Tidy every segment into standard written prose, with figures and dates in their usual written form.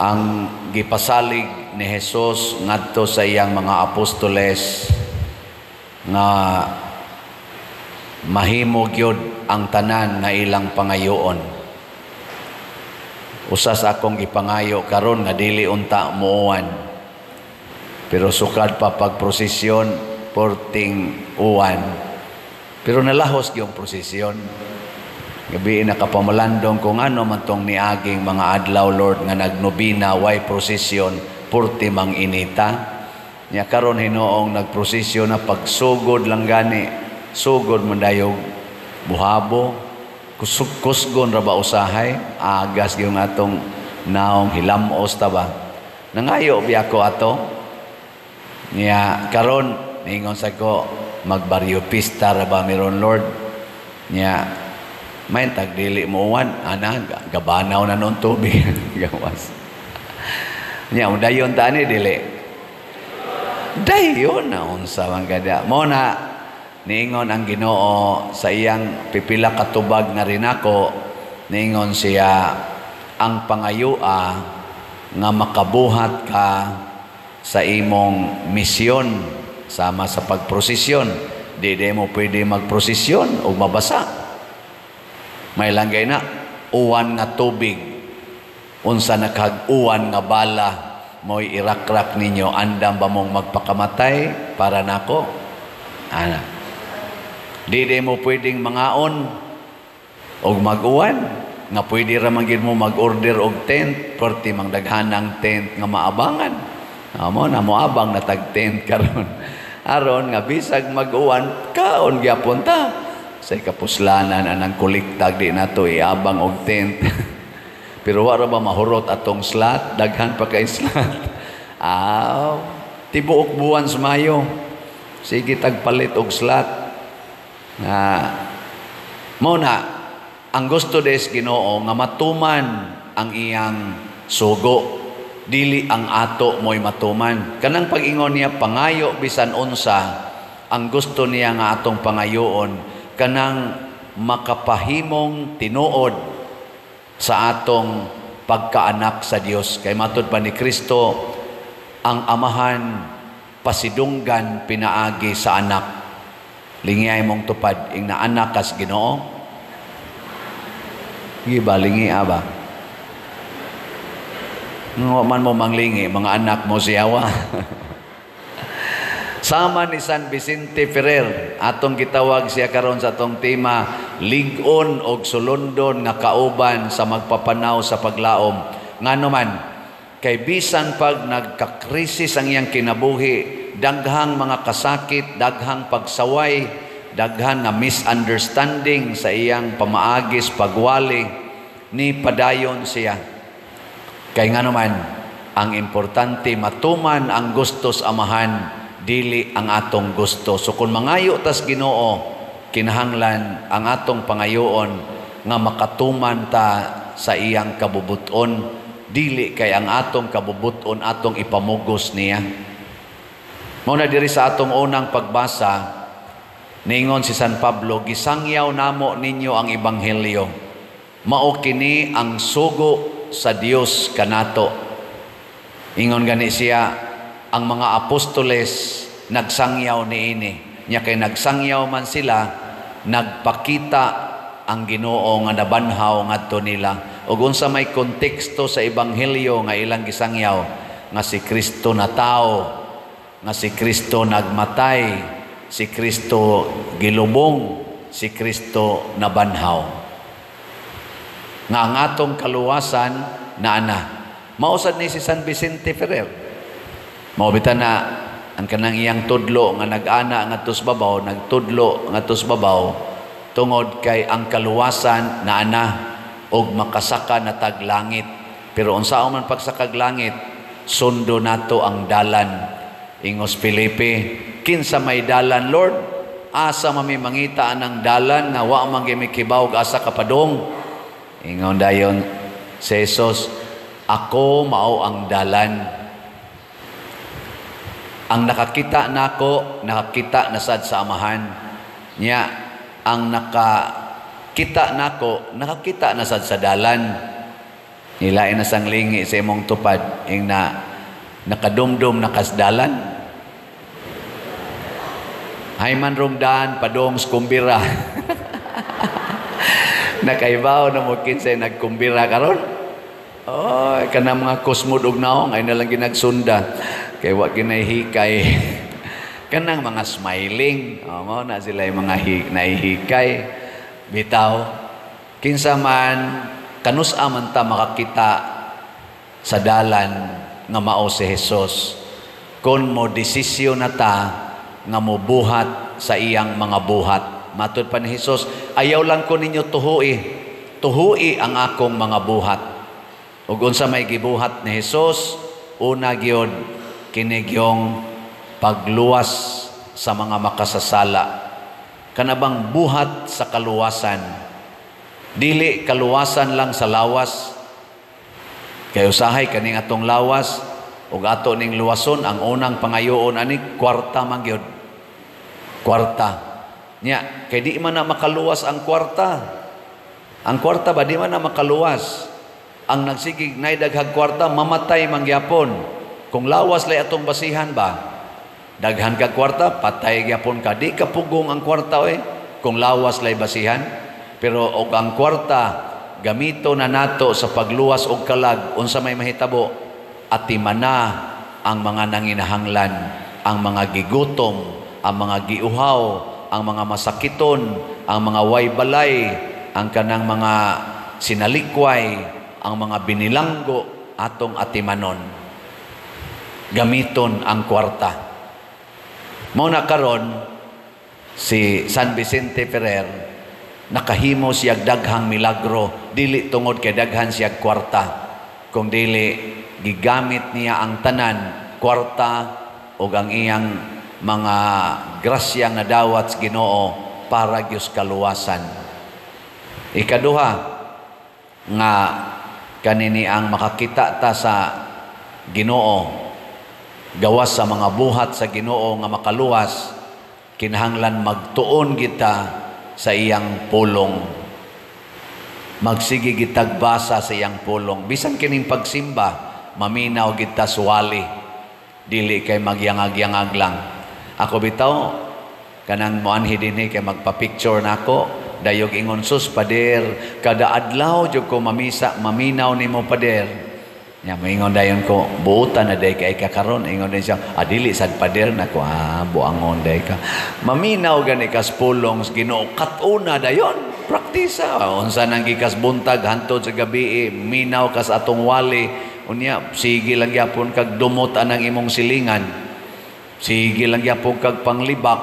Ang gipasalig ni Jesus ngadto sa iyang mga apostoles nga mahimo gyud ang tanan nga ilang pangayoon. Usa sa akong gipangayo karon nga dili unta muuwan. Pero sukad pa pagprosesyon, porting uwan. Pero nalahos gyud prosesyon. Gabi nakapamalandong kung ano man tong niaging mga adlaw, Lord, nga nagnobina, way prosesyon, purti mang inita. Nya karon hinuong nagprosesyon na, pagsugod lang gani, sugod man dayog buhabo, kusog kusgon ra ba usahay, agas gyud atong naong, hilamos ta ba. Nangayo biya ko ato. Nya karon ningon sa ko, magbaryo pista ra ba meron, Lord. Nya may tag dili mo uwan ana, gabanaw na nun tubig gawas. Nya dayon ta ni dili dayon na, unsa man kada mo na. Niingon ang Ginoo sa iyang pipila ka tubag nga rinako, niingon siya, ang pangayua nga makabuhat ka sa imong misyon, sama sa pagprosesyon. Di di mo pwede magprosesyon o mabasa. May langgay na uwan nga tubig, unsa nakag-uwan nga bala mo'y irakrak ninyo, andam ba mong magpakamatay para nako ana? Di di mo pwedeng mangaon og mag-uwan, nga pwede ra man gid mo mag-order og tent, perti mang daghanang tent nga maabangan. Amo na moabang na tag tent karon, aron nga bisag mag-uwan, kaon gyapon ta. Sa kapuslanan anang kolektag, di nato iabang og tent. Pero wa ra ba mahurot atong slot? Daghan pa kay slot. Aw, tibuok buwan sa Mayo. Sige tagpalit og slot. Nga mo na ang gusto des Ginoo nga matuman ang iyang sugo, dili ang ato mo'y matuman. Kanang pag-ingon niya, pangayo bisan unsa, ang gusto niya nga atong pangayoon kanang makapahimong tinuod sa atong pagkaanak sa Dios. Kay matud pa ni Kristo, ang Amahan pasidunggan pinaagi sa anak. Lingiyay mong tupad, ing na anak kas Ginoo. Sige ba, lingi ba? Nga man mo manglingi, mga anak mo siyawa. Sama ni San Vicente Ferrer, atong gitawag siya karon sa atong tema, lig-on og sulondon nga kauban sa magpapanaw sa paglaom. Ngano man, kay bisan pag nagkakrisis ang iyang kinabuhi, daghang mga kasakit, daghang pagsaway, daghan nga misunderstanding sa iyang pamaagis pagwali, ni padayon siya. Kay ngano man, ang importante matuman ang gusto sa Amahan, dili ang atong gusto. So kung mangayo tas Ginoo, kinahanglan ang atong pangayoon nga makatuman ta sa iyang kabubuton, dili kay ang atong kabubuton atong ipamugos niya. Mao na diri sa atong unang pagbasa, ningon si San Pablo, "Gisangyaw namo ninyo ang ebanghelyo. Mao kini ang sugo sa Dios kanato." Ingon gani siya, ang mga apostoles nagsangyaw niini. Nya kay nagsangyaw man sila, nagpakita ang Ginoo nga nabanhaw ngadto nila. Ug unsa may konteksto sa ebanghelyo nga ilang gisangyaw? Nga si Kristo natawo, nga si Kristo nagmatay, si Kristo gilubong, si Kristo nabanhaw. Nga ang atong kaluwasan naana. Mao sad ni si San Vicente Ferrer. Mao bitaw na ang kanang iyang tudlo nga nag-ana ngadto sa babaw, nagtudlo ngadto sa babaw tungod kay ang kaluwasan naana og makasaka na tag langit. Pero unsaon man pagsakag langit, sundo nato ang dalan. Ingos Felipe, "Kinsa may dalan, Lord? Asa mami mangita ang dalan nga wa man gyud mikibaw asa kapadong?" Ingon dayon si Jesus, "Ako mao ang dalan. Ang nakakita nako, nakakita na sad sa Amahan." Nya ang nakakita nako, nakakita na sad sa dalan. Ilain na sang lingi sa imong tupad ing na nakadumdum na kasdalan. Hay man rong daan padong sa kumbira. Nakaibaw na mo kinsay nagkumbira karon? Oh, kanang mga kusmod og naong ay nalang ginagsunda kay wa ginahikay. Kanang mga smiling, oh, mao na sila yung mga nahihikay. Bitaw, kinsa man kanus-a man ta makakita sa dalan nga mao si Jesus kon mo desisyon na ta nga mobuhat sa iyang mga buhat. Matud pa ni Jesus, "Ayaw lang ko ninyo tuhui, tuhui ang akong mga buhat." Ug unsa may gibuhat ni Jesus? Una gyud kini gyung pagluwas sa mga makasasala. Kanabang buhat sa kaluwasan, dili kaluwasan lang sa lawas, kay usahay kaning atong lawas ug ato ning luwason, ang unang pangayoon ani kwarta man gyud, kwarta nya. Kay di man na makaluwas ang kwarta. Ang kwarta ba, di man na makaluwas. Ang nagsigig nay daghag kwarta, mamatay man gyapon. Kung lawas lay atong basihan ba, daghan kag kwarta, patay gyapon ka. Di ka pugong ang kwarta oy kung lawas lay basihan. Pero og ang kwarta gamito na nato sa pagluwas og kalag, unsa may mahitabo? Atimana ang mga nanginahanglan, ang mga gigutom, ang mga giuhaw, ang mga masakiton, ang mga way balay, ang kanang mga sinalikway, ang mga binilanggo, atong atimanon. Gamiton ang kwarta. Mao na karon si San Vicente Ferrer, nakahimo siya daghang milagro dili tungod kay daghan siya kwarta, kung dili gigamit niya ang tanan, kwarta ug ang iyang mga grasya nga dawat sa Ginoo, para gyud kaluwasan. Ikaduha nga kanini ang makakita ta sa Ginoo gawas sa mga buhat sa Ginoo nga makaluwas, kinahanglan magtuon kita sa iyang pulong. Magsige gitag basa sa iyang pulong. Bisan kining pagsimba, maminaw kita suwali. Dili kay magyangag-yangag lang. Ako bitaw, kanang moanhi dinhi kay magpa-picture nako, dayog ingon, "Sus pader, kada adlaw jud ko mamisa, maminaw nimo, pader." Nya moingon dayon ko, "Buutan na day kay ka karon." Ingon din siya, "Ah, dili sad, pader." Nako, "Ah, buangon day ka." Maminaw gani kas pulong sa Ginoo, kat-una dayon. Praktisa. Unsa nang gikas buntag hantod sa gabi, minaw kas atong wali. Unya, sige lang gyapon kag dumot anang imong silingan. Sige lang gyapon kag panglibak.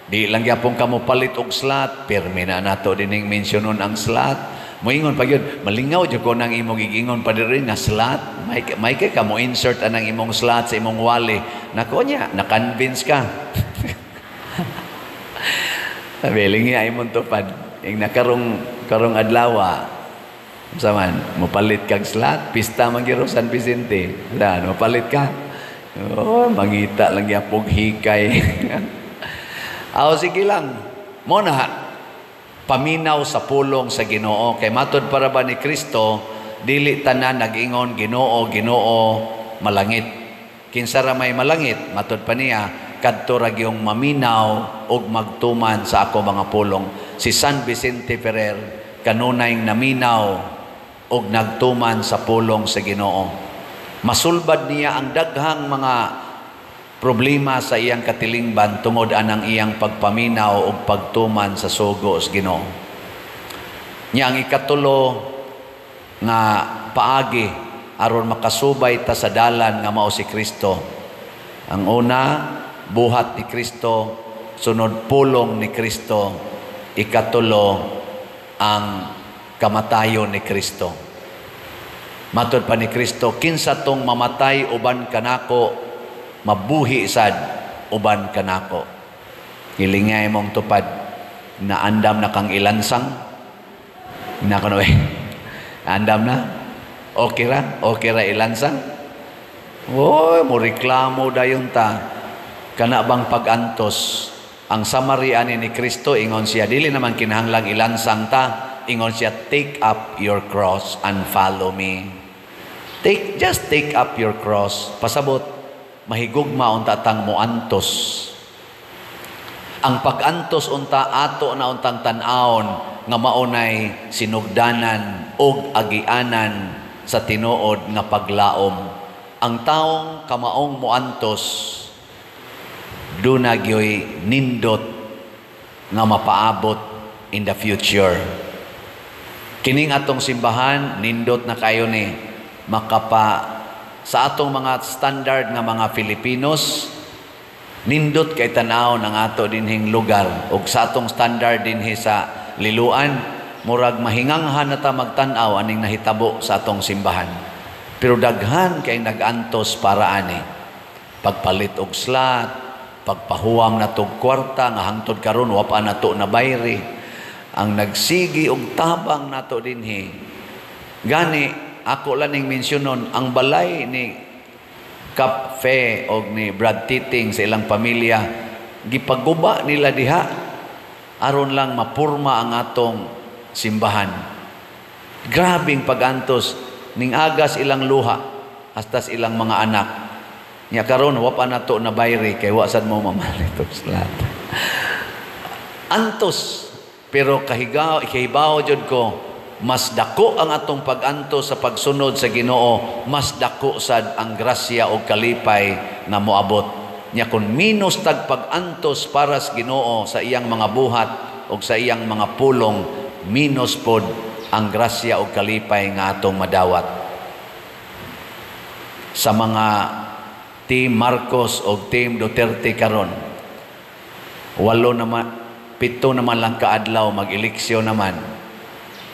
Di lang gyapon ka mo palit og slot. Pirmi na nato dining mensyonon ang slot. Moingon pa gyud, "Malingaw jud ko nang imong gigingon pa diri nga slot. May kay ka mo insert anang imong slot sa imong wali." Nako niya, na-convince ka. Sabi, ay imong tupad. Ing nakarong karong adlaw, unsa man, mopalit kag slot, pista man gyud San Vicente. Wala, mopalit ka. Oh, mangita lang gyapog hikay. Aw, sige lang. Mo na paminaw sa pulong sa Ginoo, kay matod para ba ni Kristo, dili tanan nag-ingon, "Ginoo, Ginoo," malangit. Kinsa ra may malangit? Matod pa niya, kadto ra gyung maminaw ug magtuman sa ako mga pulong. Si San Vicente Ferrer kanunay naminaw ug nagtuman sa pulong sa Ginoo. Masulbad niya ang daghang mga problema sa iyang katilingban tungod anang iyang pagpaminaw ug pagtuman sa sugo sa Ginoo. Nya ang ikatulo nga paagi aron makasubay ta sa dalan nga mao si Kristo. Ang una, buhat ni Kristo, sunod pulong ni Kristo, ikatulo ang kamatayon ni Kristo. Matod pa ni Kristo, "Kinsa tong mamatay uban kanako, mabuhi sad uban kanako." Hilingay mong tupad na andam na kang ilansang. Na kuno eh. Andam na. Okay ra? Okay ra ilansang? Oy, mo reklamo dayon ta. Kana bang pag-antos? Ang summary ani ni Kristo, ingon siya, dili naman kinahanglang ilansang ta. Ingon siya, "Take up your cross and follow me." Just take up your cross. Pasabot, mahigugma unta tang muantos. Ang pag-antos unta, ato na untang tan-awon nga maunay sinugdanan og agianan sa tinuod nga paglaom. Ang taong kamaong muantos, duna gyoy nindot nga mapaabot in the future. Kining atong simbahan, nindot na kayo ni makapa sa atong mga standard nga mga Filipinos, nindot kay tan-aw ng ato dinhing lugar ug sa atong standard dinhi sa Liloan, murag mahinganghan na ta magtan-aw aning nahitabo sa atong simbahan. Pero daghan kay nag-antos para ani. Pagpalit og slot, pagpahuwam na tog kwarta nga hangtod karon wa pa nato na bayri. Ang nagsigi og tabang nato dinhi. Gani ako lang ning mensyonon ang balay ni Cap Fe og ni Brad Titing sa ilang pamilya, gipaguba nila diha aron lang mapurma ang atong simbahan. Grabing pagantos ning agas ilang luha hasta sa ilang mga anak. Nya karon wa pa nato na bayri kay wa sad mo mamalit og slot. Antos, pero kahigaw kahibaw jud ko, mas dako ang atong pag-antos sa pagsunod sa Ginoo, mas dako sad ang grasya o kalipay nga moabot. Nya kung minus tag pag-antos para sa Ginoo sa iyang mga buhat o sa iyang mga pulong, minus pod ang grasya o kalipay nga atong madawat. Sa mga Team Marcos o Team Duterte karon, 8 naman, 7 naman lang kaadlaw, mag-eleksyon naman.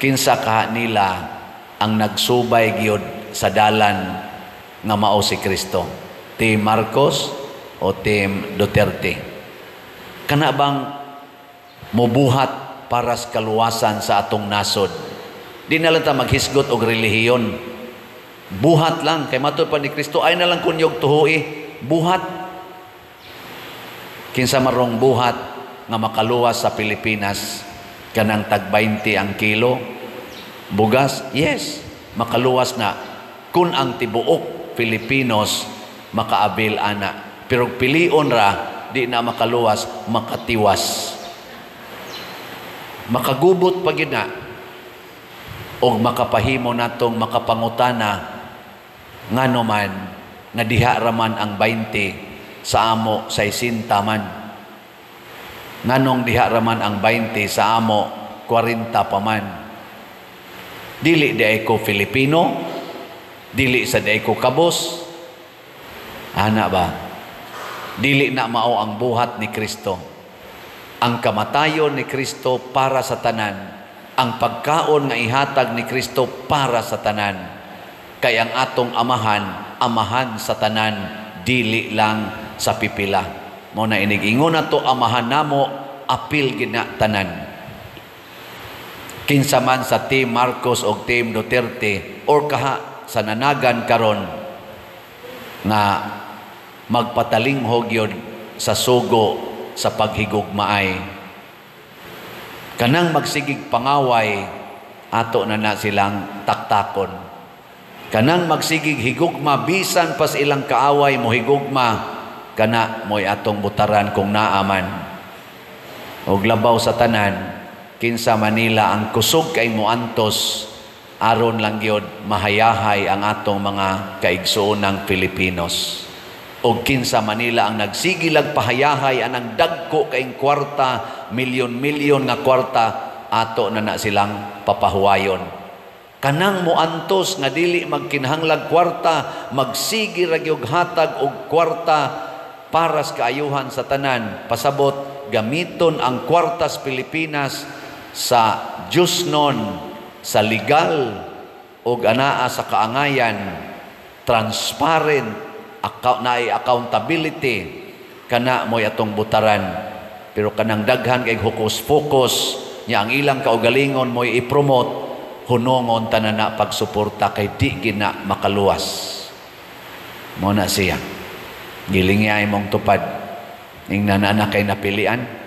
Kinsa kaha nila ang nagsubay gyud sa dalan nga mao si Kristo? Team Marcos o Team Duterte? Kana bang mubuhat para sa kaluwasan sa atong nasod? Di na lang ta maghisgot og relihiyon. Buhat lang kay matud pa ni Kristo ay na lang kunyog tuhui, buhat. Kinsa marong buhat nga makaluwas sa Pilipinas? Kanang tag 20 ang kilo bugas? Yes, makaluwas na kun ang tibuok Filipinos makaabil ana. Pero pilion ra, di na makaluwas, makatiwas, makagubot pa gyud na og makapahimo natong makapangutana ngano man nga diha raman ang 20, sa amo 60 man? Nganong diha raman ang 20, sa amo 40 pa man? Dili di ko Filipino? Dili sa di ko kabos ana ba? Dili na mao ang buhat ni Kristo. Ang kamatayon ni Kristo para sa tanan, ang pagkaon nga ihatag ni Kristo para sa tanan, kay ang atong amahan, amahan sa tanan, dili lang sa pipila. Mo na inig ingon nato amahan namo, apil gina tanan. Kinsa man sa Team Marcos o Team Duterte or kaha sa nanagan karon nga magpatalinghog yun sa sugo sa paghigugmaay, kanang magsigig pangaway, ato na na silang taktakon. Kanang magsigig higugma bisan pas ilang kaaway, mo higugma, kana mo'y atong butaran kung naaman. Og labaw sa tanan, kinsa Manila ang kusog kay moantos aron lang gyud mahayahay ang atong mga kaigsuonang Filipinos? Og kinsa Manila ang nagsigilag pahayahay anang dagko kaing kwarta, milyon-milyon nga kwarta, ato na na silang papahuwayon. Kanang moantos nga dili magkinahanglag kwarta, magsigi ra gyud hatag og kwarta para sa kaayuhan sa tanan. Pasabot, gamiton ang kwartas Pilipinas sa Diyosnon, sa legal og anaa sa kaangayan, transparent, account, naay accountability, kana mo'y atong butaran. Pero kanang daghan kay hokus-pokus nya ang ilang kaugalingon mo'y i-promote, hunongon tanan na pagsuporta kay di gina makaluwas. Mo na siya. Gilingi ay mong tupad. Ing nanana kay napilian.